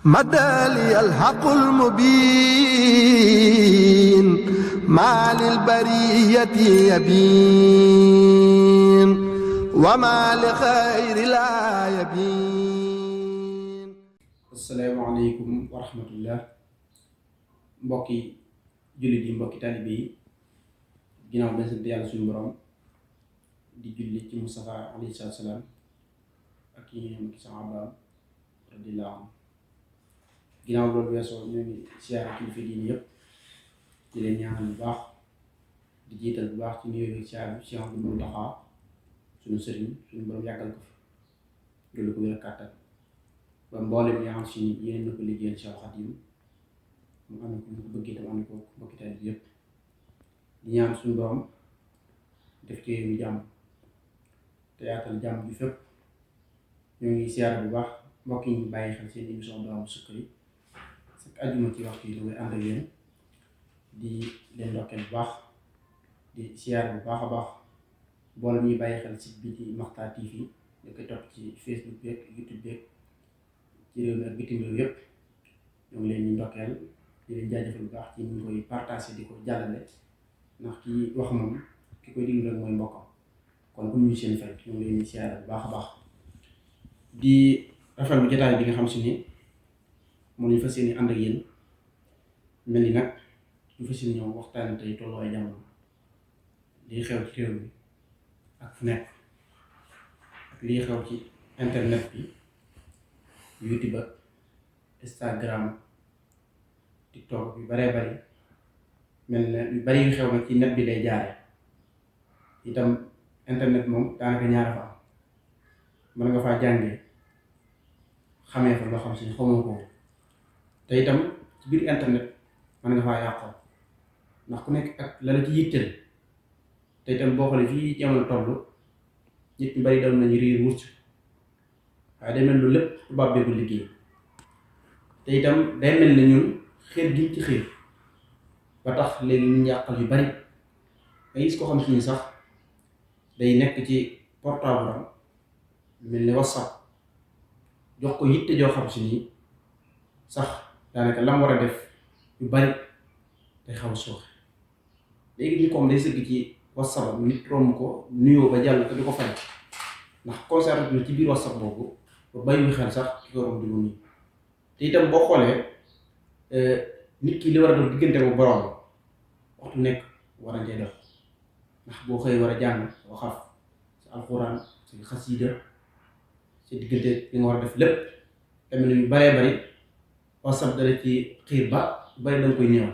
مدى لي الحق المبين ما للبرية يبين وما لخير لا يبين. asalaamaaleykum wa rahmatullah. mbokki jullit yi, mbokki taalibe yi, ginnaaw bañ sant yàlla suñu borom di julli ci Mustafa alayhi salaam ak yi nga xam ne saxaabaam radiyallahu anhu. ginnaaw loolu weesoo ñu ngi siyaare kilifa diine yëpp di leen ñaanal bu baax, di jiital bu baax ci nuyoo bi siyaare bi Cheikh Abdou Mountakha suñu sëriñ, suñu borom yàggal ko fi dolli ko wér kàttan ba mboolem ñi nga xam si yéen na ko liggéeyal Cheikh Khadim mu am ko mu ko bëggee tam am ko mbokki taalibe yëpp. di ñaan suñu borom def ci yu jàmm te yaatal jàmm bi fépp. ñoo ngi siyaare bu baax mbokk yi ñu bàyyi xel seen émission Douarou Soukhri chaque àjjuma ci waxtu yi la koy ànd ak yéen di leen ndokkeel bu baax, di siyaare bu baax a baax mboolem ñuy bàyyi xel site bi di Makhtar TV ñu koy topp ci Facebook beeg YouTube beeg ci réew mi ak bitim réew yëpp. ñoo ngi leen di ndokkeel di leen jaajëfal bu baax ci ñu koy partagé di ko jàllale, ndax ki wax moom ki koy diglu rek mooy mbokkam, kon bu ñu seen fay ñoo ngi leen di siyaare bu baax a baax. di rafetlu jotaay bi nga xam si ni moom lañu fas yéene ànd ak yéen. mel ni nag ñu fas yéene ñëw waxtaan tey tolluwaay jamono liy xew ci réew mi ak fu nekk ak liy xew ci internet bi, YouTube ak Instagram, TikTok yu baree bari. mel na yu bari yu xew nag ci net bi lay jaare. itam internet moom daanaka ñaara fa am, mën nga faa jàngee xamee fa loo xam si xamoo ko, te itam ci biir internet mën nga faa yàqoo ndax ku nekk ak la la ci yitteel. te itam boo xoolee fii jamono toll nit ñu bari daw nañu riir mucc, waaye day mel lu lépp tubaab bee ko liggéey. te itam day mel ne ñun xeet gi ci xiir ba tax léegi ñu yàqal yu bari. nga gis ko xam si ni sax day nekk ci portable am mel ni WhatsApp jox ko yitte joo xam si nii sax daanaka lam war a def yu bari day xaw a sooxe. léegi ñu comme day sëgg ci WhatsApp am nit romb ko nuyoo ba jàll te du ko fay ndax concerné na ci biir WhatsApp boobu ba bàyyi xel sax ki ko romb di ko nuyu. te itam boo xoolee nit ki li war a dox diggante bu borom waxtu nekk war a cee dox, ndax boo xëyee war a jàng waxaf sa alxuraan sa xasiida sa diggante li nga war a def lépp. tamit yu baree bari WhatsApp dara ci xiir ba bari danga koy ñëw.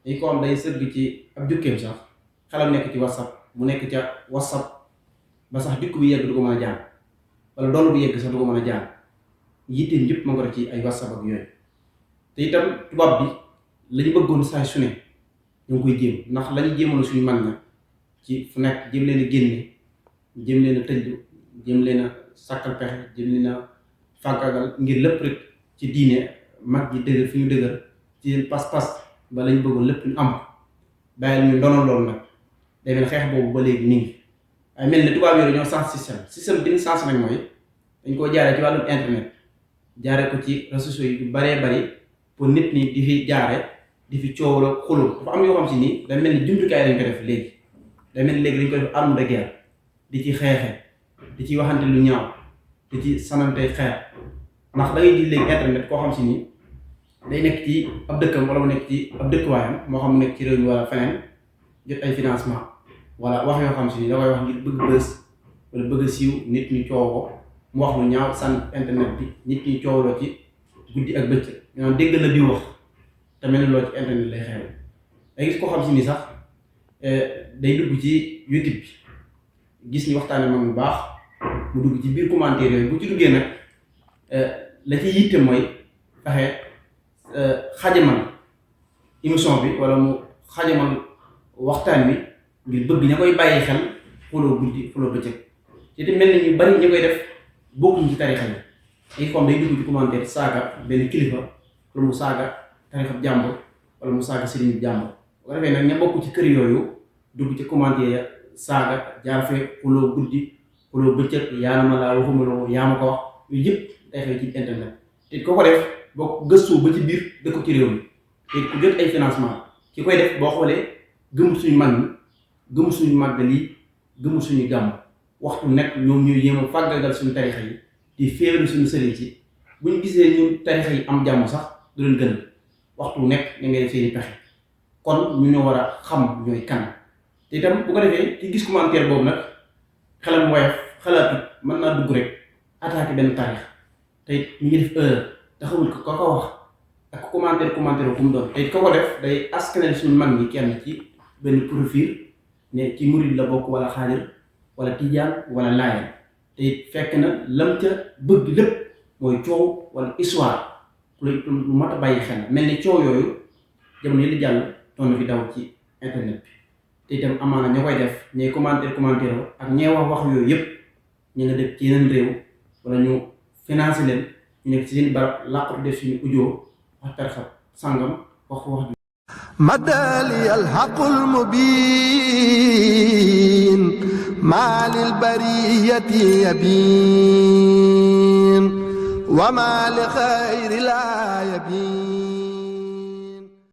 dañ ko am day sëgg ci ab jukkeem sax xelam nekk ci WhatsApp, mu nekk ca WhatsApp ba sax jukk bi yegg du ko mën a jàng, wala doolu bu yegg sax du ko mën a jàng. yitteem yëpp ma ko def ci ay WhatsApp ak yooyu. te itam tubaab bi lañu bëggoon saa su ne ñu ngi koy jéem, ndax lañu jéemoon suñu mag na ci fu nekk jéem leen a génne, jéem leen a tëjlu, jéem leen a sàkkal pexe, jéem leen a fàggagal ngir lépp rek ci diine mag ji dëgër fi ñu dëgër ci pas-pas ba lañ bëggoon lépp ñu am. bàyyil ñu ndono loolu nag day mel xeex boobu ba léegi nii ngi waaye mel ne tubaab yooyu ñoo sens système bi ñu sens nag mooy dañ koo jaaree ci wàllum internet, jaaree ko ci réseaux sociaux yi yu baree bari pour nit ñi di fi jaare di fi coow la xuloo. dafa am yoo xam si nii day mel ni jumtukaay lañ ko def léegi, day mel ni léegi dañ ko def arme de guerre di ci xeexe, di ci waxante lu ñaaw, di ci sanante xeer. ndax da ngay gis léegi internet koo xam si nii day nekk ci ab dëkkam wala mu nekk ci ab dëkkuwaayam, moo xam mu nekk ci réew mi wala feneen, jot ay financement wala wax yoo xam si nii da koy wax ngir bëgg bës wala bëgg a siiw, nit ñi coow ko mu wax lu ñaaw sànni internet bi, nit ñi coowloo ci guddi ak bëccëg. ñoo dégg la di wax te mel ni loolu ci internet lay xew. day gis koo xam si ni sax day dugg ci YouTube bi gis ñu waxtaane moom bu baax, mu dugg ci biir commentaire yooyu. bu ci duggee nag la ci yitte mooy fexe xajamal émission bi wala mu xajamal waxtaan wi ngir bëgg ña koy bàyyi xel xuloo guddi xuloo bëccëg. te mel ni ñu bari ñu koy def bokkuñ ci tarixa yi. ay comme day dugg ci commentaire saaga benn kilifa wala mu saaga tarixab jàmbur wala mu saaga sëriñ jàmbur. bu ko defee nag ña bokk ci kër yooyu dugg ci commentaire ya saaga jaar fee xuloo guddi xuloo bëccëg yaa na ma laa waxuma loo yaa ma ko wax yooyu yëpp day xew ci internet te ko def boo gëstoo ba ci biir dëkk ci réew mi te ku jot ay financement ki koy def boo xoolee gëmul suñu mag ñi gëmul suñu màggal yi gëmul suñu gàmm waxtu nekk ñoom ñooy yéem a fàggagal suñu tarixa yi di féewlu suñu sëriñ si bu ñu gisee ñu tarixa yi am jàmm sax du leen gën waxtu nekk da ngay def seeni pexe kon ñu ñoo war a xam ñooy kan te itam bu ko defee ci gis commentaire boobu nag xelam woyof xalaatu mën naa dugg rek attaqué benn tarix te it ñu ngi def erreur te xamul ko ko wax ak commentaire ku mu doon te it ko def day askanel suñu mag ñi kenn ci benn profil ne ci murid la bokk wala xaadir wala tijaan wala laayeen te it fekk na lam ca bëgg lépp mooy coow wala histoire lu mat a bàyyi xel mel ni coow yooyu jamono yi li jàll doon na fi daw ci internet bi te itam amaana ñoo koy def ñay commentaire ak ñee wax yooyu yëpp ñu nga def ci yeneen réew wala ñu financé leen ñu nekk ci seen barab làqatu def suñu audio wax tarixa sàngam wax madali alxaqul mubin ma lil bariyati yabin wa ma li xayri la yabin